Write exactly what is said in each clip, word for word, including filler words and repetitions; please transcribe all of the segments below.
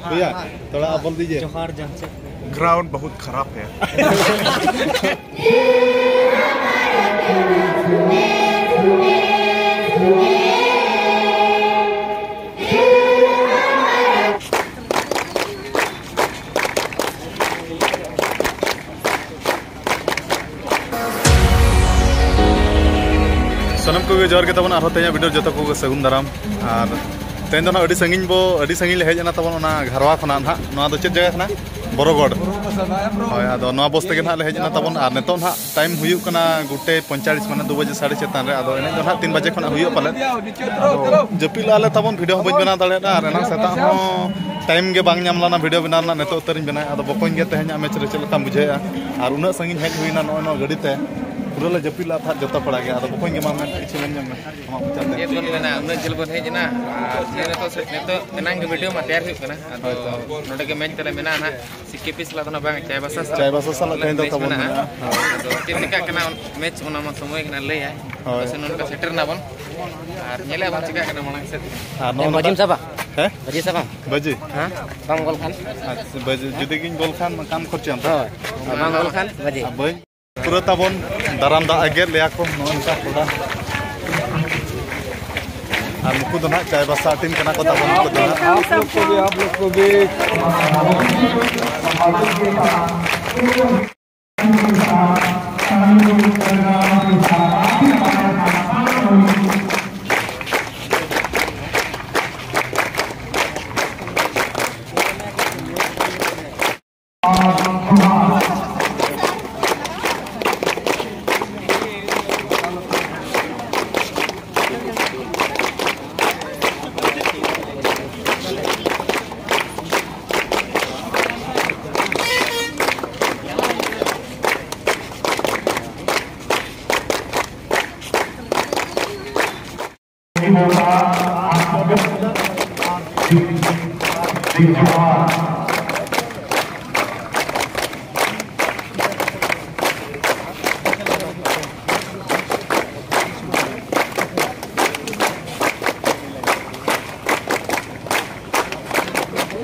भैया, थोड़ा आप बोल दीजिए। जोहार जमशेदपुर। ग्राउंड बहुत खराब है। ᱥᱟᱱᱟᱢ ᱠᱚᱜᱮ ᱡᱚᱦᱟᱨ ᱜᱮ ᱛᱟᱵᱚᱱ, ᱟᱨᱦᱚᱸ ᱛᱮᱦᱮᱧᱟᱜ ᱵᱷᱤᱰᱤᱭᱳ ᱡᱚᱛᱚ ᱠᱚᱜᱮ ᱥᱟᱹᱜᱩᱱ ᱫᱟᱨᱟᱢ᱾ ᱟᱨ ᱛᱮᱦᱮᱧ ᱫᱚ ᱱᱟᱦᱟᱜ ᱟᱹᱰᱤ ᱥᱟᱺᱜᱤᱧ ᱵᱚ, ᱟᱹᱰᱤ ᱥᱟᱺᱜᱤᱧ ᱞᱮ ᱦᱮᱡ ᱮᱱᱟ ᱛᱟᱵᱚᱱ ᱚᱱᱟ ᱜᱷᱟᱨᱣᱟ ᱠᱷᱚᱱᱟᱜ ᱱᱟᱦᱟᱜ᱾ ᱱᱚᱣᱟ ᱫᱚ ᱪᱮᱫ ᱡᱟᱭᱜᱟ ᱠᱟᱱᱟ? ᱵᱚᱨᱚᱜᱚᱲ᱾ ᱦᱳᱭ, ᱟᱫᱚ ᱱᱚᱣᱟ ᱵᱚᱥ ᱛᱮᱜᱮ ᱱᱟᱦᱟᱜ ᱞᱮ ᱦᱮᱡ ᱮᱱᱟ ᱛᱟᱵᱚᱱ᱾ ᱟᱨ ᱱᱤᱛᱚᱜ ᱱᱟᱦᱟᱜ ᱴᱟᱭᱤᱢ ᱦᱩᱭᱩᱜ ᱠᱟᱱᱟ ᱜᱚᱴᱮ ᱯᱚᱸᱭᱛᱟᱞᱞᱤᱥ, ᱢᱟᱱᱮ ᱫᱩ ᱵᱟᱡᱮ ᱥᱟᱲᱮ ᱪᱟᱨ ᱛᱟᱱ ᱨᱮ᱾ ᱟᱫᱚ ᱮᱱᱮᱡ ᱫᱚ ᱱᱟᱦᱟᱜ ᱛᱤᱱ ᱵᱟᱡᱮ ᱠᱷᱚᱱᱟᱜ ᱦᱩᱭᱩᱜᱼᱟ ᱯᱟᱞᱮᱫ᱾ ᱟᱫᱚ ᱡᱟᱹᱯᱤᱫ ᱞᱟᱜᱼᱟ ᱞᱮ ᱛᱟᱵᱚᱱ, ᱵᱷᱤᱰᱤᱭᱳ ᱦᱚᱸ ᱵᱟᱹᱧ ᱵᱮᱱᱟᱣ ᱫᱟᱲᱮᱭᱟᱫᱟ᱾ ᱟᱨ ᱮᱱᱟᱝ ᱥᱮᱛᱟᱜ ᱦᱚᱸ ᱴᱟᱭᱤᱢ ᱜᱮ ᱵᱟᱝ ᱧᱟᱢ ᱞᱮᱱᱟ ᱵᱷᱤᱰᱤᱭᱳ ᱵᱮᱱᱟᱣ ᱨᱮᱱᱟᱜ᱾ ᱱᱤᱛᱚᱜ ᱩᱛᱟᱹᱨᱤᱧ ᱵᱮᱱᱟᱣᱮᱫᱼᱟ᱾ ᱟᱫᱚ ᱵᱚᱠᱚᱧ ᱜᱮ ᱛᱮᱦᱮᱧᱟᱜ ᱢᱮᱪ ᱨᱮ ᱪᱮᱫ ᱞᱮᱠᱟᱢ ᱵᱩᱡᱷᱟᱹᱣᱮᱫᱼᱟ? ᱟᱨ ᱩᱱᱟᱹᱜ ᱥᱟᱺᱜᱤᱧ ᱦᱮᱡ ᱦᱩᱭᱱᱟ ᱱᱚᱜᱼᱚᱭ ᱱᱚᱣᱟ ᱜᱟᱹᱰᱤ ᱛᱮ, ᱯᱩᱨᱟᱹ ᱞᱮ ᱡᱟᱹᱯᱤᱫ ᱞᱟᱜᱼᱟ ᱛᱟᱦᱮᱸᱫ ᱡᱚᱛᱚ ᱠᱚᱲᱟ ᱜᱮ᱾ ᱟᱫᱚ ᱵᱚᱠᱚᱧ ᱜᱮ ᱢᱟ ᱢᱮᱱ, ᱠᱤᱪᱷᱩ ᱢᱮᱱ ᱧᱚᱜ ᱢᱮ ᱟᱢᱟᱜ ᱢᱚᱪᱟᱛᱮ᱾ ᱪᱮᱫ ᱵᱚᱱ ᱢᱮᱱᱟ, ᱩᱱᱟᱹᱜ ᱡᱷᱟᱹᱞ ᱵᱚᱱ ᱦᱮᱡ ᱮᱱᱟ, ᱟᱨ ᱱᱤᱭᱟᱹ ᱱᱤᱛᱚᱜ ᱥᱮ-, ᱱᱤᱛᱚᱜ ᱮᱱᱟᱝ ᱜᱮ ᱵᱷᱤᱰᱤᱭᱳ ᱢᱟ ᱛᱮᱭᱟᱨ ᱦᱩᱭᱩᱜ ᱠᱟᱱᱟ᱾ ᱟᱫᱚ ᱦᱳᱭ, ᱛᱚ᱾ ᱱᱚᱰᱮ ᱜᱮ ᱢᱮᱪ ᱛᱟᱞᱮ ᱢᱮᱱᱟᱜᱼᱟ ᱱᱟᱦᱟᱜ, ᱥᱤ ᱠᱮ ᱯᱤ ᱥᱟᱞᱟᱜ ᱫᱚ ᱱᱟᱦᱟᱜ ᱵᱟᱝ, ᱪᱟᱭᱵᱟᱥᱟ ᱥᱟᱞᱟᱜ ᱪᱟᱭᱵᱟᱥᱟ ᱥᱟᱞᱟᱜ ᱛᱮᱦᱮᱧ ᱫᱚ ᱢᱮᱪ ᱛᱟᱵᱚᱱ ᱢᱮᱱᱟᱜᱼᱟ᱾ ᱢᱮᱱᱟᱜᱼᱟ᱾ ᱦᱳᱭ᱾ ᱟᱫᱚ ᱪᱮᱫ ᱪᱤᱠᱟᱹᱜ ᱠᱟᱱᱟ ᱢᱮᱪ, ᱚᱱᱟ ᱢᱟ ᱥᱚᱢᱚᱭ ᱜᱮ ᱱᱟᱦᱟᱜ ᱞᱟᱹᱭᱟᱭ᱾ ᱦᱳᱭ᱾ ᱯᱟᱥᱮ ᱱᱚᱝᱠᱟ ᱥᱮᱴᱮᱨ ᱱᱟᱵᱚᱱ᱾ ᱟᱨ ᱧᱮᱞᱮᱫ ᱵᱚᱱ ᱪᱤᱠᱟᱹᱜ ᱠᱟᱱᱟ ᱢᱟᱲᱟᱝ ᱥᱮᱫ᱾ ᱟᱨ ᱱᱚᱜᱼᱚ ᱱᱚᱝᱠᱟ ᱵᱟᱹᱡᱤᱢ ᱥᱟᱵᱟ? ᱦᱮᱸ? ᱵᱟᱹᱡᱤ ᱥᱟᱵᱟ? ᱵᱟᱹᱡᱤ? ᱦᱮᱸ? ᱵᱟᱢ ᱜᱚᱞ ᱠᱷᱟᱱ? ᱟᱪᱪᱷᱟ, ᱵᱟᱹᱡᱤ, ᱡᱩᱫᱤ ᱜᱤᱧ ᱜᱚᱞ ᱠᱷᱟᱱ, ᱠᱟᱱ ᱠᱷᱚᱨᱪᱟᱭᱟᱢ ᱛᱚ? ᱦᱳᱭ᱾ ᱟᱨ ᱵᱟᱢ ᱜᱚᱞ ᱠᱷᱟᱱ ᱵᱟᱹᱡᱤ᱾ ᱟᱨ ᱵᱟᱹᱧ ᱯᱩᱨᱟᱹ ᱛᱟᱵᱚᱱ ᱫᱟᱨᱟᱢ ᱫᱟᱜ ᱮ ᱜᱮᱫ ᱞᱮᱭᱟ ᱠᱚ ᱱᱚᱜᱼᱚ ᱱᱚᱝᱠᱟ ᱠᱚᱲᱟ᱾ ᱟᱨ ᱱᱩᱠᱩ ᱫᱚ ᱱᱟᱦᱟᱜ ᱪᱟᱭᱵᱟᱥᱟ ᱴᱤᱢ ᱠᱟᱱᱟ ᱠᱚ ᱛᱟᱵᱚᱱ, ᱱᱩᱠᱩ ᱫᱚ ᱱᱟᱦᱟᱜ᱾ आप लोग को भी, आप लोग को भी।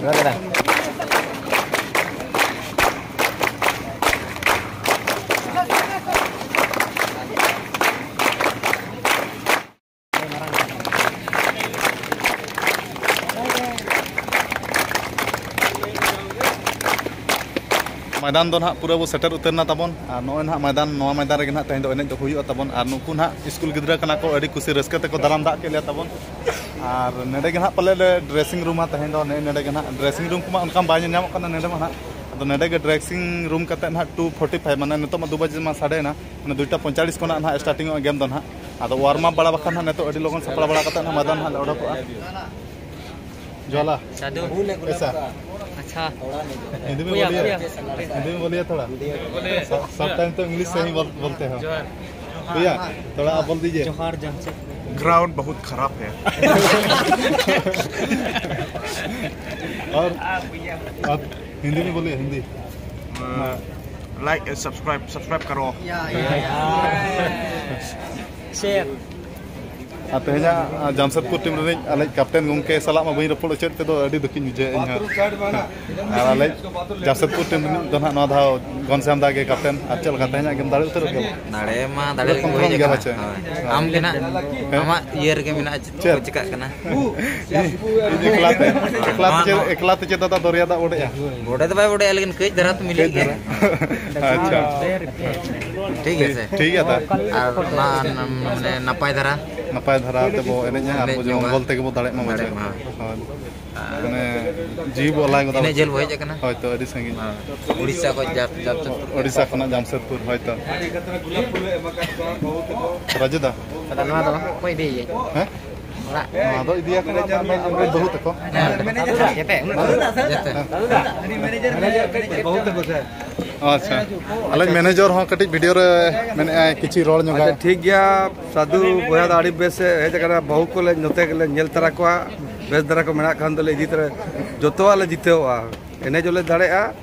ᱡᱚᱦᱟᱨ ᱜᱮ ᱫᱟ᱾ ᱢᱚᱭᱫᱟᱱ ᱫᱚ ᱱᱟᱦᱟᱜ ᱯᱩᱨᱟᱹ ᱵᱚ ᱥᱮᱴᱮᱨ ᱩᱛᱟᱹᱨ ᱮᱱᱟ ᱛᱟᱵᱚᱱ᱾ ᱟᱨ ᱱᱚᱜᱼᱚᱭ ᱱᱟᱦᱟᱜ ᱢᱚᱭᱫᱟᱱ, ᱱᱚᱣᱟ ᱢᱚᱭᱫᱟᱱ ᱨᱮᱜᱮ ᱱᱟᱦᱟᱜ ᱛᱮᱦᱮᱧ ᱫᱚ ᱮᱱᱮᱡ ᱫᱚ ᱦᱩᱭᱩᱜᱼᱟ ᱛᱟᱵᱚᱱ᱾ ᱟᱨ ᱱᱩᱠᱩ ᱱᱟᱦᱟᱜ ᱥᱠᱩᱞ ᱜᱤᱫᱽᱨᱟᱹ ᱠᱟᱱᱟ ᱠᱚ, ᱟᱹᱰᱤ ᱠᱩᱥᱤ ᱨᱟᱹᱥᱠᱟᱹ ᱛᱮᱠᱚ ᱫᱟᱨᱟᱢ ᱫᱟᱜ ᱠᱮᱫ ᱞᱮᱭᱟ ᱛᱟᱵᱚᱱ᱾ ᱟᱨ ᱱᱚᱰᱮ ᱜᱮ ᱱᱟᱦᱟᱜ ᱯᱟᱞᱮ ᱞᱮ dressing room-ᱟ ᱛᱮᱦᱮᱧ ᱫᱚ, ᱱᱮᱜᱼᱮ ᱱᱚᱰᱮ ᱜᱮ ᱱᱟᱦᱟᱜ᱾ dressing room ᱠᱚᱢᱟ ᱚᱱᱠᱟ ᱵᱟᱭ ᱧᱮᱞ ᱧᱟᱢᱚᱜ ᱠᱟᱱᱟ ᱱᱚᱰᱮ ᱢᱟ ᱱᱟᱦᱟᱜ᱾ ᱟᱫᱚ ᱱᱚᱰᱮ ᱜᱮ dressing room ᱠᱟᱛᱮ ᱱᱟᱦᱟᱜ two forty five, ᱢᱟᱱᱮ ᱱᱤᱛᱚᱜ ᱢᱟ ᱫᱩ ᱵᱟᱡᱮ ᱢᱟ ᱥᱟᱰᱮᱭᱮᱱᱟ, ᱢᱟᱱᱮ ᱫᱩᱭᱴᱟ ᱯᱚᱸᱭᱛᱟᱞᱞᱤᱥ ᱠᱷᱚᱱᱟᱜ ᱱᱟᱦᱟᱜ starting-ᱚᱜᱼᱟ game ᱫᱚ ᱱᱟᱦᱟᱜ᱾ ᱟᱫᱚ warm up ᱵᱟᱲᱟ ᱵᱟᱠᱷᱟᱱ ᱱᱟᱦᱟᱜ ᱱᱤᱛᱚᱜ ᱟᱹᱰᱤ ᱞᱚᱜᱚᱱ ᱥᱟᱯᱲᱟᱣ ᱵᱟᱲᱟ ᱠᱟᱛᱮ ᱱᱟᱦᱟᱜ ᱢᱚᱭᱫᱟᱱ ᱱᱟᱦᱟᱜ ᱞᱮ ᱚᱰᱚᱠᱚᱜᱼᱟ᱾ ज्वाला। जादू। कैसा? अच्छा। हिंदी में बोलिए। हिंदी में बोलिए। सब टाइम तो इंग्लिश से ही बोलते हैं। भैया, थोड़ा आप बोल दीजिए। जोहार जमशेदपुर। ग्राउंड बहुत खराब है। और आप हिंदी में बोलिए, हिंदी। लाइक, सब्सक्राइब, सब्सक्राइब करो। शेयर। ᱟᱨ ᱛᱮᱦᱮᱧᱟᱜ ᱡᱟᱢᱥᱮᱫᱽᱯᱩᱨ ᱴᱤᱢ ᱨᱤᱱᱤᱡ ᱟᱞᱮ ᱠᱮᱯᱴᱮᱱ ᱜᱚᱢᱠᱮ ᱥᱟᱞᱟᱜ ᱢᱟ ᱵᱟᱹᱧ ᱨᱚᱯᱚᱲ ᱦᱚᱪᱚᱭᱮᱫ ᱛᱮᱫᱚ ᱟᱹᱰᱤ ᱫᱩᱠᱤᱧ ᱵᱩᱡᱷᱟᱹᱣᱮᱫᱼᱟ ᱤᱧ ᱦᱚᱸ᱾ ᱟᱨ ᱟᱞᱮ ᱡᱟᱢᱥᱮᱫᱽᱯᱩᱨ ᱴᱤᱢ ᱨᱤᱱᱤᱡ ᱫᱚ ᱱᱟᱦᱟᱜ ᱱᱚᱣᱟ ᱫᱷᱟᱣ ᱜᱷᱚᱱᱥᱭᱟᱢ ᱫᱟ ᱜᱮ ᱠᱮᱯᱴᱮᱱ᱾ ᱟᱨ ᱪᱮᱫ ᱞᱮᱠᱟ ᱛᱮᱦᱮᱧᱟᱜ ᱜᱮᱢ ᱫᱟᱲᱮ ᱩᱛᱟᱹᱨᱚᱜ ᱜᱮᱭᱟ? ᱫᱟᱲᱮ ᱢᱟ ᱫᱟᱲᱮ ᱞᱟᱹᱜᱤᱫ ᱠᱚᱱᱯᱷᱟᱨᱢ ᱦᱮᱡ ᱜᱮᱭᱟ ᱟᱠᱟᱱᱟ᱾ ᱯᱟᱪᱮ? ᱦᱳᱭ᱾ ᱟᱢ ᱜᱮ ᱱᱟᱦᱟᱜ ᱦᱮᱸ? ᱟᱢᱟᱜ ᱤᱭᱟᱹ ᱨᱮᱜᱮ ᱢᱮᱱᱟᱜᱼᱟ, ᱪᱮᱫ ᱪᱮᱫ? ᱠᱚ ᱪᱤᱠᱟᱹᱜ ᱠᱟᱱᱟ? ᱤᱧ ᱮᱠᱞᱟ ᱛᱮ, ᱮᱠᱞᱟ ᱛᱮ ᱱᱚᱣᱟ ᱪᱮᱫ, ᱱᱚᱣᱟ ᱮᱠᱞᱟ ᱛᱮ ᱪᱮᱫ ᱫᱟᱫᱟ ᱫᱚᱨᱭᱟ ᱫᱟᱜ ᱵᱚᱰᱮᱜᱼᱟ? ᱵᱚᱰᱮ ᱫᱚ ᱵᱟᱭ ᱵᱚᱰᱮᱜᱼᱟ, ᱞᱮᱠᱤᱱ ᱠᱟᱹᱡ ᱫᱷᱟᱨᱟ ᱛᱮ ᱢᱤᱞᱟᱹᱜ ᱠᱟᱹᱡ ᱜᱮᱭᱟ᱾ ᱫᱷᱟᱨᱟ᱾ ᱟᱪᱪᱷᱟ᱾ ᱴᱷᱤᱠ ᱜᱮᱭᱟ ᱥᱮ? ᱴᱷᱤᱠ ᱜᱮᱭᱟ ᱫᱟ᱾ ᱟᱨ ᱚᱱᱟ ᱢᱟᱱᱮ ᱱᱟᱯᱟᱭ ᱫᱷᱟᱨᱟ᱾ ᱱᱟᱯᱟᱭ ᱫᱷᱟᱨᱟ ᱛᱮᱵᱚ ᱮᱱᱮᱡᱼᱟ ᱟᱨ ᱮᱱᱮᱡ ᱵᱚ ᱡᱚᱝᱟ᱾ ᱡᱚᱝᱜᱚᱞ ᱛᱮᱜᱮ ᱵᱚ ᱫᱟᱲᱮᱜ ᱢᱟ ᱵᱚᱪᱷᱚᱨ᱾ ᱫᱟᱲᱮᱜ ᱢᱟ᱾ ᱦᱳᱭ᱾ ᱢᱟᱱᱮ ᱡᱤᱣᱤ ᱵᱚ ᱟᱞᱟᱭ ᱜᱚᱫᱟ ᱛᱤᱱᱟᱹᱜ ᱵᱚᱪᱷᱚᱨ᱾ ᱡᱷᱟᱹᱞ ᱵᱚ ᱦᱮᱡ ᱟᱠᱟᱱᱟ? ᱦᱳᱭ ᱛᱚ, ᱟᱹᱰᱤ ᱥᱟᱺᱜᱤᱧ᱾ ᱦᱮᱸ᱾ ᱩᱲᱤᱥᱥᱟ ᱠᱷᱚᱱ ᱡᱟᱢ-, ᱡᱟᱢᱥᱮᱫᱽᱯᱩᱨ᱾ ᱩᱲᱤᱥᱥᱟ ᱠᱷᱚᱱᱟᱜ ᱡᱟᱢᱥᱮᱫᱽᱯᱩᱨ, ᱦᱳᱭ ᱛᱚ᱾ ᱨᱟᱡᱩ ᱫᱟ᱾ ᱛᱟᱦᱞᱮ ᱱᱚᱣᱟ ᱫᱚ ᱚᱠᱚᱭ ᱤᱫᱤᱭᱮᱭᱟᱭ? ᱦᱮᱸ? ᱚᱲᱟᱜ᱾ ᱱᱚᱣᱟ ᱫᱚ ᱤᱫᱤᱭᱟᱠᱚ ᱟᱢᱨᱮᱱ ᱵᱟᱹᱦᱩ ᱛᱟᱠᱚ᱾ ᱡᱮᱛᱮ᱾ ᱟᱪᱪᱷᱟ, ᱟᱞᱮ ᱢᱮᱱᱮᱡᱟᱨ ᱦᱚᱸ ᱠᱟᱹᱴᱤᱡ ᱵᱷᱤᱰᱤᱭᱳ ᱨᱮ ᱢᱮᱱᱮᱫᱼᱟᱭ ᱠᱤᱪᱷᱩ ᱨᱚᱲ ᱧᱚᱜᱟᱭ᱾ ᱟᱪᱪᱷᱟ, ᱴᱷᱤᱠ ᱜᱮᱭᱟ, ᱥᱟᱹᱫᱷᱩ ᱵᱚᱭᱦᱟ ᱫᱚ ᱟᱹᱰᱤ ᱵᱮᱥ ᱮ ᱦᱮᱡ ᱟᱠᱟᱱᱟ᱾ ᱵᱟᱹᱦᱩ ᱠᱚᱞᱮ ᱱᱚᱛᱮ ᱜᱮᱞᱮ ᱧᱮᱞ ᱛᱟᱨᱟ ᱠᱚᱣᱟ, ᱵᱮᱥ ᱫᱷᱟᱨᱟ ᱠᱚ ᱢᱮᱱᱟᱜ ᱠᱷᱟᱱ ᱫᱚᱞᱮ ᱤᱫᱤ ᱛᱟᱨᱟ, ᱡᱚᱛᱚᱣᱟᱜ ᱞᱮ ᱡᱤᱛᱟᱹᱣᱚᱜᱼᱟ, ᱮᱱᱮᱡ ᱦᱚᱸᱞᱮ ᱫᱟᱲᱮᱭᱟᱜᱼᱟ᱾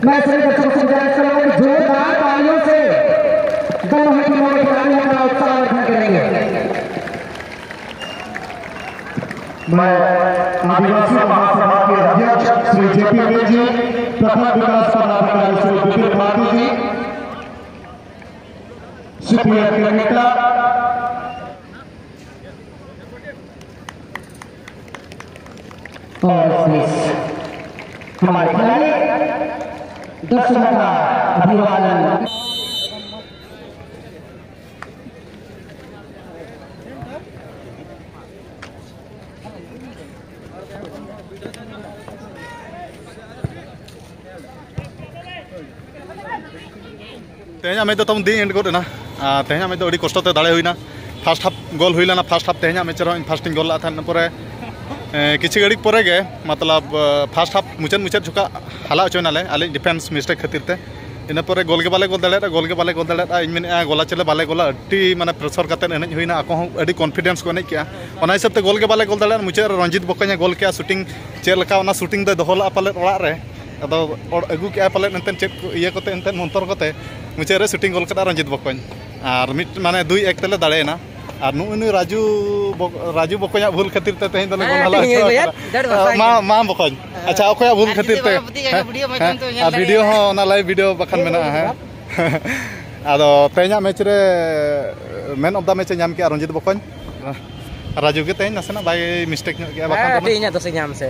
मैं सभी बच्चों से गुजारिश करूंगा कि जोरदार तालियों से दोनों ही टीमों के खिलाड़ियों का उत्साह वर्धन करेंगे। मैं आदिवासी महासभा के अध्यक्ष श्री जेपी जी, प्रखंड विकास पदाधिकारी श्री विपिन भारती जी, सीपीएफ के नेता और हमारे खिलाड़ी, दर्शकों का अभिवादन। ᱛᱮᱦᱮᱧᱟᱜ ᱢᱮᱪ ᱫᱚ ᱛᱟᱵᱚᱱ ᱫᱤᱱ ᱮᱱᱰ ᱜᱚᱫ ᱮᱱᱟ᱾ ᱟᱨ ᱛᱮᱦᱮᱧᱟᱜ ᱢᱮᱪ ᱫᱚ ᱟᱹᱰᱤ ᱠᱚᱥᱴᱚ ᱛᱮ ᱫᱟᱲᱮ ᱦᱩᱭᱱᱟ᱾ ᱯᱷᱟᱥᱴ ᱦᱟᱯ ᱜᱳᱞ ᱦᱩᱭ ᱞᱮᱱᱟ, ᱯᱷᱟᱥᱴ ᱦᱟᱯ ᱛᱮᱦᱮᱧᱟᱜ ᱢᱮᱪ ᱨᱮᱦᱚᱸ ᱤᱧ ᱯᱷᱟᱥᱴ ᱤᱧ ᱜᱳᱞ ᱞᱮᱫ ᱛᱟᱦᱮᱸᱫ᱾ ᱤᱱᱟᱹ ᱯᱚᱨᱮ ᱮ, ᱠᱤᱪᱷᱩ ᱜᱷᱟᱹᱲᱤᱡ ᱯᱚᱨᱮ ᱜᱮ, ᱢᱚᱛᱞᱚᱵ, ᱮ, ᱯᱷᱟᱥᱴ ᱦᱟᱯ ᱢᱩᱪᱟᱹᱫ ᱢᱩᱪᱟᱹᱫ ᱡᱚᱠᱷᱟ ᱦᱟᱞᱟ ᱦᱚᱪᱚᱭᱱᱟᱞᱮ ᱟᱞᱮ ᱰᱤᱯᱷᱮᱱᱥ ᱢᱤᱥᱴᱮᱠ ᱠᱷᱟᱹᱛᱤᱨ ᱛᱮ᱾ ᱤᱱᱟᱹ ᱯᱚᱨᱮ ᱜᱳᱞ ᱜᱮ ᱵᱟᱞᱮ ᱜᱳᱞ ᱫᱟᱲᱮᱭᱟᱫᱟ, ᱜᱳᱞ ᱜᱮ ᱵᱟᱞᱮ ᱜᱳᱞ ᱫᱟᱲᱮᱭᱟᱫᱟ᱾ ᱤᱧ ᱢᱮᱱᱮᱫᱼᱟ, ᱜᱳᱞᱟ ᱪᱮᱞᱮ ᱵᱟᱞᱮ ᱜᱳᱞᱟ, ᱟᱹᱰᱤ ᱢᱟᱱᱮ ᱯᱨᱮᱥᱟᱨ ᱠᱟᱛᱮ ᱮᱱᱮᱡ ᱦᱩᱭᱱᱟ, ᱟᱠᱚ ᱦᱚᱸ ᱟᱹᱰᱤ ᱠᱚᱱᱯᱷᱤᱰᱮᱱᱥ ᱠᱚ ᱮᱱᱮᱡ ᱠᱮᱜᱼᱟ᱾ ᱚᱱᱟ ᱦᱤᱥᱟᱹᱵ ᱛᱮ ᱜᱳᱞ ᱜᱮ ᱵᱟᱞᱮ ᱜᱳᱞ ᱫᱟᱲᱮᱭᱟᱫᱟ᱾ ᱢᱩᱪᱟᱹᱫ ᱨᱮ ᱨᱚᱧᱡᱤᱛ ᱵᱚᱠᱚᱧ ᱮ ᱜᱳᱞ ᱠᱮᱜᱼᱟ, ᱥᱩᱴᱤᱝ ᱪᱮᱫ ᱞᱮᱠᱟ ᱚᱱᱟ ᱥᱩᱴᱤᱝ ᱫᱚᱭ ᱫᱚᱦᱚ ᱞᱮᱫᱼᱟ ᱯᱟᱞᱮᱫ ᱚᱲᱟᱜ ᱨᱮ, ᱟᱫᱚ ᱚᱲ-, ᱟᱹᱜᱩ ᱠᱮᱜᱼᱟᱭ ᱯᱟᱞᱮᱫ ᱮᱱᱛᱮᱫ ᱪᱮᱫ ᱠᱚ ᱤᱭᱟᱹ ᱠᱚᱛᱮ, ᱮᱱᱛᱮᱫ ᱢᱚᱱᱛᱚᱨ ᱠᱚᱛᱮ ᱢᱩᱪᱟᱹᱫ ᱨᱮ ᱥᱩᱴᱤᱝ ᱜᱳᱞ ᱠᱮᱫᱟ ᱨᱚᱧᱡᱤᱛ ᱵᱚᱠᱚᱧ᱾ ᱟᱨ ᱢᱤᱫ ᱢᱟᱱᱮ ᱫᱩᱭ ᱮᱠ ᱛᱮᱞᱮ ᱫᱟᱲᱮᱭᱮᱱᱟ᱾ ᱟᱨ ᱱᱩᱜᱼᱩ ᱱᱩᱭ ᱨᱟᱡᱩ ᱵᱚᱠ-, ᱨᱟᱡᱩ ᱵᱚᱠᱚᱧᱟᱜ ᱵᱷᱩᱞ ᱠᱷᱟᱹᱛᱤᱨ ᱛᱮ ᱛᱮᱦᱮᱧ ᱫᱚᱞᱮ ᱜᱳᱞ ᱦᱮᱸ, ᱦᱟᱞᱟ ᱴᱷᱤᱠ ᱜᱮᱭᱟ, ᱦᱚᱪᱚ ᱜᱚᱭᱟ, ᱟᱠᱟᱱᱟ᱾ ᱰᱟᱹᱲ ᱵᱟᱥᱟ ᱢᱟ, ᱜᱮ᱾ ᱢᱟ ᱵᱚᱠᱚᱧ᱾ ᱟᱪᱪᱷᱟ, ᱚᱠᱚᱭᱟᱜ ᱵᱷᱩᱞ ᱟᱨ ᱠᱷᱟᱹᱛᱤᱨ ᱡᱩᱫᱤ ᱛᱮ? ᱵᱟᱢ ᱯᱟᱹᱛᱭᱟᱹᱜ ᱠᱷᱟᱱ ᱦᱮᱸ? ᱵᱷᱤᱰᱤᱭᱳ ᱢᱟᱫᱽᱫᱷᱚᱢ ᱦᱮᱸ? ᱛᱮ ᱧᱮᱞ ᱟᱨ ᱫᱟᱲᱮᱭᱟᱜᱼᱟ᱾ ᱵᱷᱤᱰᱤᱭᱳ ᱦᱚᱸ ᱚᱱᱟ ᱞᱟᱭᱤᱵᱷ ᱵᱷᱤᱰᱤᱭᱳ ᱵᱟᱠᱷᱟᱱ ᱢᱮᱱᱟᱜᱼᱟ, ᱦᱮᱸ? ᱟᱫᱚ ᱛᱮᱦᱮᱧᱟᱜ ᱢᱮᱪ ᱨᱮ ᱢᱮᱱ ᱚᱯᱷ ᱫᱟ ᱢᱮᱪ ᱮ ᱧᱟᱢ ᱠᱮᱜᱼᱟ ᱨᱚᱧᱡᱤᱛ ᱵᱚᱠᱚᱧ᱾ ᱨᱟᱡᱩ ᱜᱮ ᱛᱮᱦᱮᱧ ᱱᱟᱥᱮᱱᱟᱜ ᱵᱟᱭ ᱢᱤᱥᱴᱮᱠ ᱧᱚᱜ ᱠᱮᱜᱼᱟ, ᱵᱟᱠᱷᱟᱱ ᱦᱮᱸ, ᱫᱚ ᱠᱟᱹᱴᱤᱡ ᱤᱧᱟᱹᱜ ᱫᱳᱥᱮ ᱧᱟᱢ ᱥᱮ᱾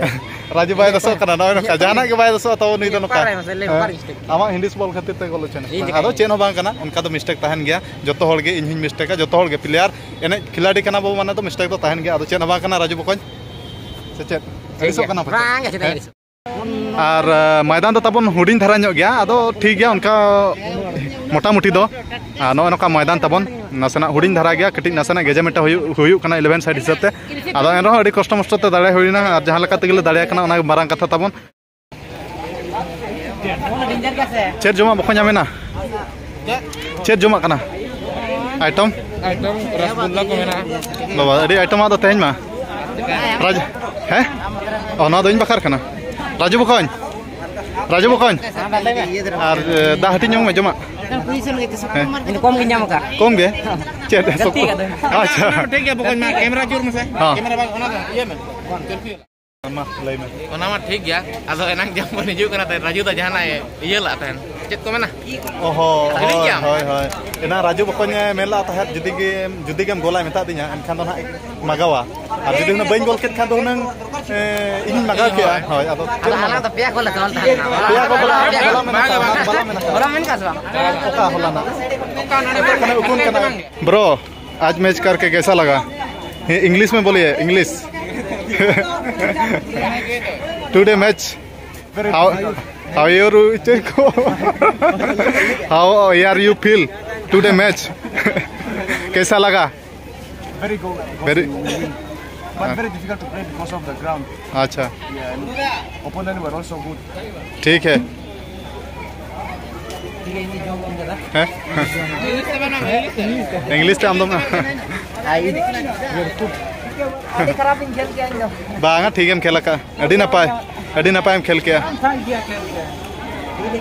ᱨᱟᱡᱩ ᱵᱟᱭ ᱤᱧᱟᱹᱜ ᱫᱳᱥᱚᱜ ᱯᱟᱨ-, ᱠᱟᱱᱟ, ᱱᱚᱜᱼᱚᱭ ᱱᱚᱝᱠᱟ᱾ ᱤᱧᱟᱹᱜ ᱡᱟᱦᱟᱱᱟᱜ ᱯᱟᱨ-, ᱜᱮ ᱵᱟᱭ ᱫᱳᱥᱚᱜᱼᱟ, ᱛᱟᱣ ᱱᱩᱭ ᱫᱚ ᱤᱧᱟᱹᱜ ᱱᱚᱝᱠᱟ᱾ ᱯᱟᱨ ᱮᱢ ᱥᱮ, ᱞᱟᱹᱭ ᱢᱮ, ᱦᱮᱸ᱾ ᱯᱟᱨ ᱢᱤᱥᱴᱮᱠ᱾ ᱤᱧ ᱫᱚ ᱟᱫᱚ ᱠᱟᱹᱴᱤᱡ ᱪᱮᱫ ᱦᱚᱸ ᱵᱟᱝ ᱠᱟᱱᱟ, ᱚᱱᱠᱟ ᱫᱚ ᱢᱤᱥᱴᱮᱠ ᱛᱟᱦᱮᱱ ᱜᱮᱭᱟ᱾ ᱡᱚᱛᱚ ᱦᱚᱲ ᱜᱮ, ᱤᱧ ᱦᱚᱸᱧ ᱢᱤᱥᱴᱮᱠᱟ, ᱡᱚᱛᱚ ᱦᱚᱲ ᱜᱮ᱾ ᱯᱞᱮᱭᱟᱨ, ᱮᱱᱮᱡ ᱠᱷᱤᱞᱟᱰᱤ ᱠᱟᱱᱟ ᱵᱚ, ᱢᱟᱱᱮ ᱫᱚ ᱢᱤᱥᱴᱮᱠ ᱫᱚ ᱛᱟᱦᱮᱱ ᱜᱮᱭᱟ᱾ ᱟᱫᱚ ᱪᱮᱫ ᱦᱚᱸ ᱵᱟᱝ ᱠᱟᱱᱟ, ᱨᱟᱡᱩ ᱵᱚᱠᱚᱧ᱾ ᱥᱮ ᱪᱮᱫ? ᱴᱷᱤᱠ ᱟᱹᱲᱤᱥᱚᱜ ᱜᱮᱭᱟ᱾ ᱠᱟᱱᱟ ᱯᱟᱪᱮᱫ? ᱵᱟᱝ, ᱪᱮᱫᱟᱜ ᱦᱮᱸ? ᱟᱹᱲᱤᱥᱚᱜ? ᱟᱨ, ᱟ, ᱢᱚᱭᱫᱟᱱ ᱫᱚ ᱛᱟᱵᱚᱱ ᱦᱩᱰᱤᱧ ᱫᱷᱟᱨᱟ ᱧᱚᱜ ᱜᱮᱭᱟ, ᱟᱫᱚ ᱴᱷᱤᱠ ᱜᱮᱭᱟ, ᱚᱱᱠᱟ ᱢᱚᱴᱟᱢᱩᱴᱤ ᱫᱚ, ᱟ, ᱱᱚᱜᱼᱚᱭ ᱱᱚᱝᱠᱟ ᱢᱚᱭᱫᱟᱱ ᱛᱟᱵᱚᱱ ᱱᱟᱥᱮᱱᱟᱜ ᱦᱩᱰᱤᱧ ᱫᱷᱟᱨᱟ ᱜᱮᱭᱟ, ᱠᱟᱹᱴᱤᱡ ᱱᱟᱥᱮᱱᱟᱜ ᱜᱮᱡᱮ ᱢᱮᱴᱟ ᱦᱩᱭᱩᱜ, ᱦᱩᱭᱩᱜ ᱠᱟᱱᱟ ᱤᱞᱮᱵᱷᱮᱱ ᱥᱟᱭᱤᱰ ᱦᱤᱥᱟᱹᱵ ᱛᱮ᱾ ᱟᱫᱚ ᱮᱱᱨᱮᱦᱚᱸ ᱟᱹᱰᱤ ᱠᱚᱥᱴᱚ ᱢᱚᱥᱴᱚ ᱛᱮ ᱫᱟᱲᱮ ᱦᱩᱭᱱᱟ, ᱟᱨ ᱡᱟᱦᱟᱸ ᱞᱮᱠᱟ ᱛᱮᱜᱮ ᱞᱮ ᱫᱟᱲᱮᱭᱟᱜ ᱠᱟᱱᱟ, ᱚᱱᱟ ᱜᱮ ᱢᱟᱨᱟᱝ ᱠᱟᱛᱷᱟ ᱛᱟᱵᱚᱱ᱾ ᱪᱮᱫ ᱡᱚᱢᱟᱜ ᱵᱟᱠᱚ ᱧᱟᱢᱮᱱᱟ? ᱪᱮᱫ ᱡᱚᱢᱟᱜ ᱠᱟᱱᱟ? ᱟᱭᱴᱚᱢ? ᱟᱭᱴᱚᱢ ᱨᱚᱥᱜᱩᱞᱞᱟ ᱠᱚ ᱢᱮᱱᱟᱜᱼᱟ᱾ ᱵᱟᱵᱟ, ᱟᱹᱰᱤ ᱟᱭᱴᱚᱢᱟᱜ ᱫᱚ ᱛᱮᱦᱮᱧ ᱢᱟ᱾ ᱨᱟᱡᱽ, ᱦᱮᱸ? ᱚ, ᱱᱚᱣᱟ ᱫᱚ ᱤᱧ ᱵᱟᱠᱷᱨᱟ ᱠᱟᱱᱟ᱾ ᱨᱟᱡᱩ ᱵᱚᱠᱚᱧ, ᱨᱟᱡᱩ ᱵᱚᱠᱚᱧ, ᱟᱨ ᱮ, ᱫᱟᱜ ᱦᱟᱹᱴᱤᱧ ᱧᱚᱜ ᱢᱮ ᱡᱚᱢᱟᱜ᱾ ᱦᱮᱸ᱾ ᱤᱧ ᱠᱚᱢ ᱜᱤᱧ ᱧᱟᱢ ᱟᱠᱟᱫ᱾ ᱠᱚᱢ ᱜᱮ? ᱪᱮᱫ? ᱜᱟᱛᱮ ᱠᱟᱫᱟᱹᱧ᱾ ᱟᱪᱪᱷᱟ᱾ ᱴᱷᱤᱠ ᱜᱮᱭᱟ ᱵᱚᱠᱚᱧ, ᱢᱟ ᱠᱮᱢᱮᱨᱟ ᱡᱳᱨ ᱢᱮᱥᱮ᱾ ᱦᱮᱸ᱾ ᱠᱮᱢᱮᱨᱟ ᱵᱟᱝ, ᱚᱱᱟ ᱫᱚ ᱤᱭᱟᱹ ᱢᱮ᱾ ᱢᱟ, ᱞᱟᱹᱭ ᱢᱮ᱾ ᱚᱱᱟ ᱢᱟ ᱴᱷᱤᱠ ᱜᱮᱭᱟ, ᱟᱫᱚ ᱮᱱᱟᱝ ᱡᱟᱢ ᱵᱚᱱ ᱦᱤᱡᱩᱜ ᱠᱟᱱᱟ ᱛᱟᱦᱮᱸᱫ, ᱨᱟᱡᱩ ᱫᱟ ᱡᱟᱦᱟᱱᱟᱜ ᱮ ᱤᱭᱟᱹ ᱞᱟᱜ ᱛᱟᱦᱮᱸᱫ, ᱪᱮᱫ ᱠᱚ ᱢᱮᱱᱟ? ᱚᱦᱚ, ᱦᱤᱲᱤᱧ ᱦᱳᱭ, ᱠᱮᱜᱼᱟᱢ? ᱦᱳᱭ, ᱦᱳᱭ᱾ ᱮᱱᱟᱝ ᱨᱟᱡᱩ ᱵᱚᱠᱚᱧ ᱮ ᱢᱮᱱ ᱞᱟᱜ ᱛᱟᱦᱮᱸᱫ, ᱡᱩᱫᱤ ᱜᱮ, ᱡᱩᱫᱤ ᱜᱮᱢ ᱜᱳᱞᱟᱭ ᱢᱮᱛᱟᱫ ᱫᱤᱧᱟ, ᱮᱱᱠᱷᱟᱱ ᱫᱚ ᱱᱟᱦᱟᱜ ᱢᱟᱜᱟᱣᱟ᱾ ᱟᱨ ᱡᱩᱫᱤ ᱦᱩᱱᱟᱹᱝ ᱵᱟᱹᱧ ᱜᱳᱞ ᱠᱮᱫ ᱠᱷᱟᱱ ᱫᱚ ᱦᱩᱱᱟᱹᱝ, ᱮ, ᱤᱧᱤᱧ ᱢᱟᱜᱟᱣ ᱠᱮᱭᱟ᱾ ᱦᱳᱭ, ᱟᱫᱚ ᱪᱮᱫ ᱟᱫᱚ ᱮᱢ ᱟᱞᱟᱝ ᱢᱟᱜᱟᱣᱟ? ᱫᱚ ᱯᱮᱭᱟ ᱜᱳᱞ ᱞᱮ ᱛᱚᱞ ᱛᱟᱦᱮᱸ ᱞᱮᱱᱟ᱾ ᱯᱮᱭᱟ ᱜᱳᱞ ᱵᱟᱞᱟ, ᱵᱟᱞᱟ ᱢᱮᱱᱟᱜ ᱠᱚᱣᱟ, ᱵᱟᱞᱟ ᱢᱮᱱᱟᱜ ᱠᱚᱣᱟ᱾ ᱦᱚᱞᱟ ᱢᱮᱱ ᱠᱟᱜ ᱥᱮ ᱵᱟᱝ? ᱚᱠᱟ ᱦᱚᱞᱟᱱᱟᱜ? ᱚᱠᱟ ᱱᱚᱰᱮ ᱠᱟᱱᱟ, ᱩᱠᱩᱱ ᱠᱟᱱᱟ᱾ ब्रो, आज मैच करके कैसा लगा? ये इंग्लिश में बोलिए, English. Today match, how, how you, how are you feel today match? कैसा लगा? Very good. Very. But very difficult to play because of the ground. अच्छा। Yeah, and opponent were also good. ठीक है। ᱦᱮᱸ? English ᱛᱮ ᱟᱢ ᱫᱚᱢ ᱟᱹᱰᱤ ᱠᱷᱟᱨᱟᱯ ᱤᱧ ᱠᱷᱮᱞ ᱠᱮᱜᱼᱟ ᱤᱧ ᱫᱚ᱾ ᱵᱟᱝᱟ, ᱴᱷᱤᱠ ᱜᱮᱢ ᱠᱷᱮᱞ ᱟᱠᱟᱫᱼᱟ, ᱟᱹᱰᱤ ᱱᱟᱯᱟᱭ, ᱟᱹᱰᱤ ᱱᱟᱯᱟᱭᱮᱢ ᱠᱷᱮᱞ ᱠᱮᱜᱼᱟ᱾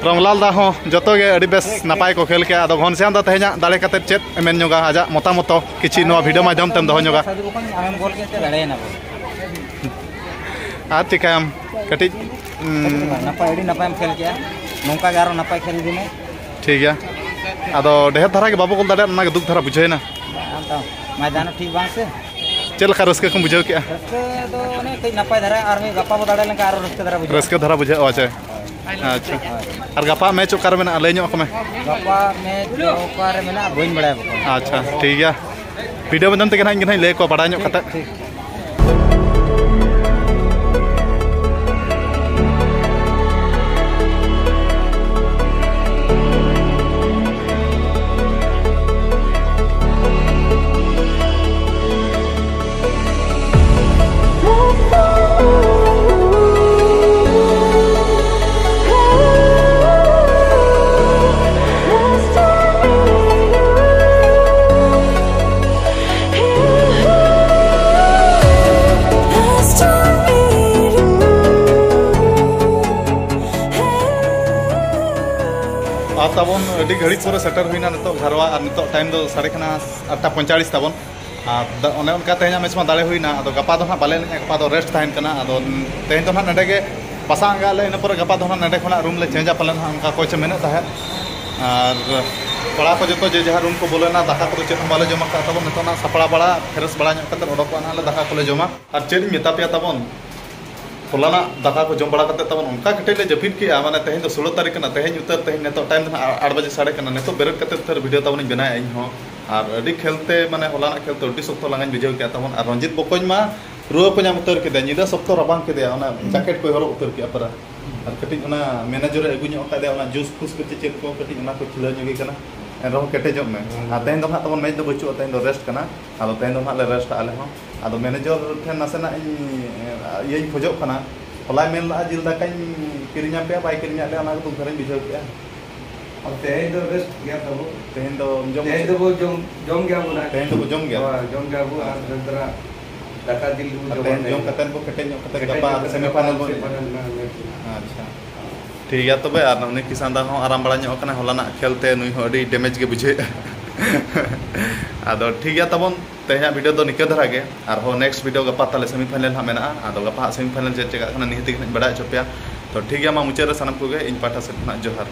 ᱨᱚᱝᱞᱟᱞ ᱫᱟ ᱦᱚᱸ ᱡᱚᱛᱚ ᱜᱮ ᱟᱹᱰᱤ ᱵᱮᱥ ᱱᱟᱯᱟᱭ ᱠᱚ ᱠᱷᱮᱞ ᱠᱮᱜᱼᱟ᱾ ᱟᱫᱚ ᱜᱷᱚᱱᱥᱭᱟᱢ ᱫᱟ ᱛᱮᱦᱮᱧᱟᱜ ᱫᱟᱲᱮ ᱠᱟᱛᱮ ᱪᱮᱫ ᱮ ᱢᱮᱱ ᱧᱚᱜᱟ ᱟᱡᱟᱜ ᱢᱚᱛᱟᱢᱚᱛ ᱠᱤᱪᱷᱤ ᱱᱚᱣᱟ ᱵᱷᱤᱰᱤᱭᱳ ᱢᱟᱫᱽᱫᱷᱚᱢ ᱛᱮᱢ ᱫᱚᱦᱚ ᱧᱚᱜᱟ? ᱥᱟᱹᱫᱷᱩ ᱵᱚᱠᱚᱧ, ᱟᱢᱮᱢ ᱜᱳᱞ ᱠᱮᱫ ᱛᱮ ᱫᱟᱲᱮᱭᱮᱱᱟ ᱵᱚᱱ᱾ ᱟᱨ ᱪᱤᱠᱟᱹᱭᱟᱢ ᱠᱟᱹᱴᱤᱡ, ᱩᱸ, ᱱᱟᱯᱟᱭ, ᱟᱹᱰᱤ ᱱᱟᱯᱟᱭᱮᱢ ᱠᱷᱮᱞ ᱠᱮᱜᱼᱟ, ᱱᱚᱝᱠᱟ ᱜᱮ ᱟᱨᱚ ᱱᱟᱯᱟᱭ ᱠᱷᱮᱞ ᱤᱫᱤ ᱢᱮ᱾ ᱴᱷᱤᱠ ᱜᱮᱭᱟ, ᱟᱫᱚ ᱰᱷᱮᱨ ᱫᱷᱟᱨᱟ ᱜᱮ ᱵᱟᱵᱚ ᱜᱳᱞ ᱫᱟᱲᱮᱭᱟᱜ, ᱚᱱᱟ ᱜᱮ ᱫᱩᱠ ᱫᱷᱟᱨᱟ ᱵᱩᱡᱷᱟᱹᱣᱮᱱᱟ᱾ ᱟᱢ ᱛᱟᱢ ᱢᱚᱭᱫᱟᱱ ᱦᱚᱸ ᱴᱷᱤᱠ ᱵᱟᱝ ᱥᱮ᱾ ᱪᱮᱫ ᱞᱮᱠᱟ ᱨᱟᱹᱥᱠᱟᱹ ᱠᱚᱢ ᱵᱩᱡᱷᱟᱹᱣ ᱠᱮᱜᱼᱟ? ᱨᱟᱹᱥᱠᱟᱹ ᱫᱚ ᱚᱱᱮ ᱠᱟᱹᱡ ᱱᱟᱯᱟᱭ ᱫᱷᱟᱨᱟ, ᱟᱨ ᱢᱤᱫ ᱜᱟᱯᱟ ᱵᱚ ᱫᱟᱲᱮ ᱞᱮᱱᱠᱷᱟᱱ ᱟᱨᱚ ᱨᱟᱹᱥᱠᱟᱹ ᱫᱷᱟᱨᱟ ᱵᱩᱡᱷᱟᱹᱜᱼᱟ᱾ ᱨᱟᱹᱥᱠᱟᱹ ᱫᱷᱟᱨᱟ ᱵᱩᱡᱷᱟᱹᱜᱼᱟ, ᱟᱪᱪᱷᱟ᱾ ᱟᱪᱪᱷᱟ᱾ ᱟᱨ ᱜᱟᱯᱟ ᱢᱮᱪ ᱚᱠᱟᱨᱮ ᱢᱮᱱᱟᱜᱼᱟ, ᱞᱟᱹᱭ ᱧᱚᱜ ᱟᱠᱚ ᱢᱮ᱾ ᱜᱟᱯᱟ ᱢᱮᱪ ᱫᱚ ᱚᱠᱟᱨᱮ ᱢᱮᱱᱟᱜᱼᱟ, ᱵᱟᱹᱧ ᱵᱟᱲᱟᱭᱟ ᱵᱚᱠᱚᱧ᱾ ᱟᱪᱪᱷᱟ, ᱴᱷᱤᱠ ᱜᱮᱭᱟ᱾ ᱵᱷᱤᱰᱤᱭᱳ ᱢᱟᱫᱽᱫᱷᱚᱢ ᱛᱮᱜᱮ ᱱᱟᱦᱟᱜ ᱤᱧ ᱜᱮ ᱱᱟᱦᱟᱜ ᱤᱧ ᱞᱟᱹᱭ ᱟᱠᱚᱣᱟ, ᱵᱟᱲᱟᱭ ᱧᱚᱜ ᱠᱟᱛᱮᱫ᱾ ᱴᱷᱤᱠ᱾ ᱟᱨ ᱛᱟᱵᱚᱱ ᱟᱹᱰᱤ ᱜᱷᱟᱹᱲᱤᱡ ᱯᱚᱨᱮ ᱥᱮᱴᱮᱨ ᱦᱩᱭᱱᱟ ᱱᱤᱛᱚᱜ ᱜᱷᱟᱨᱣᱟ, ᱟᱨ ᱱᱤᱛᱚᱜ ᱴᱟᱭᱤᱢ ᱫᱚ ᱥᱟᱲᱮ ᱠᱟᱱᱟ ᱟᱴᱴᱟ ᱯᱚᱸᱭᱛᱟᱞᱤᱥ ᱛᱟᱵᱚᱱ᱾ ᱟᱨ ᱫᱟ-, ᱚᱱᱮ ᱚᱱᱠᱟ ᱛᱮᱦᱮᱧᱟᱜ ᱢᱮᱪ ᱢᱟ ᱫᱟᱲᱮ ᱦᱩᱭᱱᱟ, ᱟᱫᱚ ᱜᱟᱯᱟ ᱫᱚ ᱱᱟᱦᱟᱜ ᱵᱟᱞᱮ ᱮᱱᱮᱡᱼᱟ, ᱜᱟᱯᱟ ᱫᱚ ᱨᱮᱥᱴ ᱛᱟᱦᱮᱱ ᱠᱟᱱᱟ᱾ ᱟᱫᱚ ᱛᱮᱦᱮᱧ ᱫᱚ ᱱᱟᱦᱟᱜ ᱱᱚᱸᱰᱮ ᱜᱮ ᱵᱟᱥᱟ ᱟᱸᱜᱟᱜ ᱟᱞᱮ, ᱤᱱᱟᱹ ᱯᱚᱨᱮ ᱜᱟᱯᱟ ᱫᱚ ᱱᱟᱦᱟᱜ ᱱᱚᱸᱰᱮ ᱠᱷᱚᱱᱟᱜ ᱨᱩᱢ ᱞᱮ ᱪᱮᱧᱡᱟ ᱯᱟᱞᱮᱱ ᱱᱟᱦᱟᱜ, ᱚᱱᱠᱟ ᱠᱳᱪ ᱮ ᱢᱮᱱᱮᱫ ᱛᱟᱦᱮᱸᱫ᱾ ᱟᱨ ᱠᱚᱲᱟ ᱠᱚ ᱡᱚᱛᱚ ᱡᱮ ᱡᱟᱦᱟᱸ ᱨᱩᱢ ᱠᱚ ᱵᱚᱞᱚᱭᱮᱱᱟ, ᱫᱟᱠᱟ ᱠᱚᱫᱚ ᱪᱮᱫ ᱦᱚᱸ ᱵᱟᱞᱮ ᱡᱚᱢ ᱟᱠᱟᱫ ᱛᱟᱵᱚᱱ, ᱱᱤᱛᱚᱜ ᱱᱟᱦᱟᱜ ᱥᱟᱯᱲᱟᱣ ᱵᱟᱲᱟ, ᱯᱷᱨᱮᱥ ᱵᱟᱲᱟ ᱧᱚᱜ ᱠᱟᱛᱮ ᱚᱰᱚᱠᱚᱜᱼᱟ ᱱᱟᱦᱟᱜ ᱞᱮ, ᱫᱟᱠᱟ ᱠᱚᱞᱮ ᱡᱚᱢᱟ᱾ ᱟᱨ ᱪᱮᱫ ᱤᱧ ᱢᱮᱛᱟ ᱯᱮᱭᱟ ᱛᱟᱵᱚᱱ, ᱦᱚᱞᱟᱱᱟᱜ ᱫᱟᱠᱟ ᱠᱚ ᱡᱚᱢ ᱵᱟᱲᱟ ᱠᱟᱛᱮ ᱛᱟᱵᱚᱱ ᱚᱱᱠᱟ ᱠᱮᱴᱮᱡ ᱞᱮ ᱡᱟᱹᱯᱤᱫ ᱠᱮᱜᱼᱟ, ᱢᱟᱱᱮ ᱛᱮᱦᱮᱧ ᱫᱚ ᱥᱳᱞᱳ ᱛᱟᱹᱨᱤᱠᱷ ᱠᱟᱱᱟ, ᱛᱮᱦᱮᱧ ᱩᱛᱟᱹᱨ, ᱛᱮᱦᱮᱧ ᱱᱤᱛᱚᱜ ᱴᱟᱭᱤᱢ ᱫᱚ ᱱᱟᱦᱟᱜ ᱟᱴ ᱵᱟᱡᱮ ᱥᱟᱲᱮ ᱠᱟᱱᱟ, ᱱᱤᱛᱚᱜ ᱵᱮᱨᱮᱫ ᱠᱟᱛᱮ ᱩᱛᱟᱹᱨ ᱵᱷᱤᱰᱤᱭᱳ ᱛᱟᱵᱚᱱᱤᱧ ᱵᱮᱱᱟᱣᱮᱫᱼᱟ ᱤᱧ ᱦᱚᱸ᱾ ᱟᱨ ᱟᱹᱰᱤ ᱠᱷᱮᱞ ᱛᱮ, ᱢᱟᱱᱮ ᱦᱚᱞᱟᱱᱟᱜ ᱠᱷᱮᱞ ᱛᱮ ᱟᱹᱰᱤ ᱥᱚᱠᱛᱚ ᱞᱟᱸᱜᱟᱧ ᱵᱩᱡᱷᱟᱹᱣ ᱠᱮᱜᱼᱟ ᱛᱟᱵᱚᱱ᱾ ᱟᱨ ᱨᱚᱧᱡᱤᱛ ᱵᱚᱠᱚᱧ ᱢᱟ ᱨᱩᱣᱟᱹ ᱠᱚ ᱧᱟᱢ ᱩᱛᱟᱹᱨ ᱠᱮᱫᱮᱭᱟ, ᱧᱤᱫᱟᱹ ᱥᱚᱠᱛᱚ ᱨᱟᱵᱟᱝ ᱠᱮᱫᱮᱭᱟ, ᱚᱱᱟ ᱡᱟᱠᱮᱴ ᱠᱚᱭ ᱦᱚᱨᱚᱜ ᱩᱛᱟᱹᱨ ᱠᱮᱜᱼᱟ ᱯᱟᱨᱟ᱾ ᱟᱨ ᱠᱟᱹᱴᱤᱡ ᱚᱱᱟ ᱢᱮᱱᱮᱡᱟᱨᱮ ᱟᱹᱜᱩ ᱧᱚᱜ ᱟᱠᱟᱫᱮᱭᱟ, ᱚᱱᱟ ᱡᱩᱥ ᱯᱷᱩᱥ ᱠᱚ ᱪᱮᱫ ᱠᱚ, ᱠᱟᱹᱴᱤᱡ ᱚᱱᱟ ᱠᱚ ᱠᱷᱤᱞᱟᱹᱣ ᱧᱚᱜᱮ ᱠᱟᱱᱟ᱾ ᱮᱱᱨᱮᱦᱚᱸ ᱠᱮᱴᱮᱡᱚᱜ ᱢᱮ᱾ ᱟᱨ ᱛᱮᱦᱮᱧ ᱫᱚ ᱱᱟᱦᱟᱜ ᱛᱟᱵᱚᱱ ᱢᱮᱪ ᱫᱚ ᱵᱟᱹᱪᱩᱜᱼᱟ, ᱛᱮᱦᱮᱧ ᱫᱚ ᱨᱮᱥᱴ ᱠᱟᱱᱟ᱾ ᱟᱫᱚ ᱛᱮᱦᱮᱧ ᱫᱚ ᱱᱟᱦᱟᱜ ᱞᱮ ᱨᱮᱥᱴᱟ ᱟᱞᱮ ᱦᱚᱸ᱾ ᱟᱫᱚ ᱢᱮᱱᱮᱡᱟᱨ ᱴᱷᱮᱱ ᱱᱟᱥᱮᱱᱟᱜ ᱤᱧ, ᱤᱭᱟᱹᱧ ᱠᱷᱚᱡᱚᱜ ᱠᱟᱱᱟ᱾ ᱦᱚᱞᱟᱭ ᱢᱮᱱ ᱞᱮᱫᱼᱟ ᱡᱤᱞ ᱫᱟᱠᱟᱧ ᱠᱤᱨᱤᱧ ᱟᱯᱮᱭᱟ, ᱵᱟᱭ ᱠᱤᱨᱤᱧ ᱟᱫ ᱞᱮᱭᱟ, ᱚᱱᱟ ᱠᱚ ᱫᱩᱠ ᱫᱷᱟᱨᱟᱧ ᱵᱩᱡᱷᱟᱹᱣ ᱠᱮᱜᱼᱟ᱾ ᱟᱨ ᱛᱮᱦᱮᱧ ᱫᱚ ᱨᱮᱥᱴ ᱜᱮᱭᱟ ᱛᱟᱵᱚ᱾ ᱛᱮᱦᱮᱧ ᱫᱚ ᱡᱚᱢ ᱛᱮᱦᱮᱧ ᱫᱚᱵᱚ ᱡᱚᱢ, ᱡᱚᱢ ᱜᱮᱭᱟ ᱵᱚ ᱱᱟᱦᱟᱜ᱾ ᱛᱮᱦᱮᱧ ᱫᱚᱵᱚ ᱡᱚᱢ ᱜᱮᱭᱟ᱾ ᱦᱳᱭ, ᱡᱚᱢ ᱜᱮᱭᱟ ᱵᱚ, ᱟᱨ ᱫᱟᱠᱟ ᱡᱤᱞ ᱵᱚ ᱟᱨ ᱡᱚᱢᱟ ᱛᱮᱦᱮᱧ ᱡᱚᱢ ᱛᱮᱦᱮᱧ᱾ ᱠᱟᱛᱮ ᱵᱚ ᱠᱮᱴᱮᱡ ᱧᱚᱜ ᱠᱟᱛᱮ ᱠᱮᱴᱮᱡ ᱜᱟᱯᱟ ᱧᱚᱜ ᱠᱟᱛᱮ semi final ᱵᱚ ᱮᱱᱮᱡᱼᱟ᱾ Semi final ᱨᱮᱱᱟᱜ ᱢᱮᱪ ᱢᱮᱱᱟᱜᱼᱟ᱾ ᱟᱪᱪᱷᱟ, ᱴᱷᱤᱠ ᱜᱮᱭᱟ ᱛᱚᱵᱮ᱾ ᱟᱨ ᱩᱱᱤ ᱠᱤᱥᱟᱱ ᱫᱟ ᱦᱚᱸ ᱟᱨᱟᱢ ᱵᱟᱲᱟ ᱧᱚᱜ ᱠᱟᱱᱟᱭ, ᱦᱚᱞᱟᱱᱟᱜ ᱠᱷᱮᱞ ᱛᱮ ᱱᱩᱭ ᱦᱚᱸ ᱟᱹᱰᱤ damage ᱜᱮ ᱵᱩᱡᱷᱟᱹᱣᱮᱫᱼᱟ᱾ ᱟᱫᱚ ᱴᱷᱤᱠ ᱜᱮᱭᱟ ᱛᱟᱵᱚᱱ, ᱛᱮᱦᱮᱧᱟᱜ ᱵᱷᱤᱰᱤᱭᱳ ᱫᱚ ᱱᱤᱠᱟᱹ ᱫᱷᱟᱨᱟ ᱜᱮ᱾ ᱟᱨᱦᱚᱸ next ᱵᱷᱤᱰᱤᱭᱳ ᱜᱟᱯᱟ ᱛᱟᱞᱮ semi final ᱦᱟᱸᱜ ᱢᱮᱱᱟᱜᱼᱟ᱾ ᱟᱫᱚ ᱜᱟᱯᱟ ᱦᱟᱸᱜ semi final ᱪᱮᱫ ᱪᱮᱠᱟᱜ ᱠᱟᱱᱟ ᱱᱤᱦᱟᱹᱛ ᱜᱮ ᱦᱟᱸᱜ ᱤᱧ ᱵᱟᱲᱟᱭ ᱦᱚᱪᱚ ᱯᱮᱭᱟ᱾ ᱛᱚ ᱴᱷᱤᱠ ᱜᱮᱭᱟ, ᱢᱟ ᱢᱩᱪᱟᱹᱫ ᱨᱮ ᱥᱟᱱᱟᱢ ᱠᱚᱜᱮ ᱤᱧ ᱯᱟᱦᱴᱟ ᱥᱮᱫ ᱠᱷᱚᱱᱟᱜ ᱡᱚᱦᱟᱨ᱾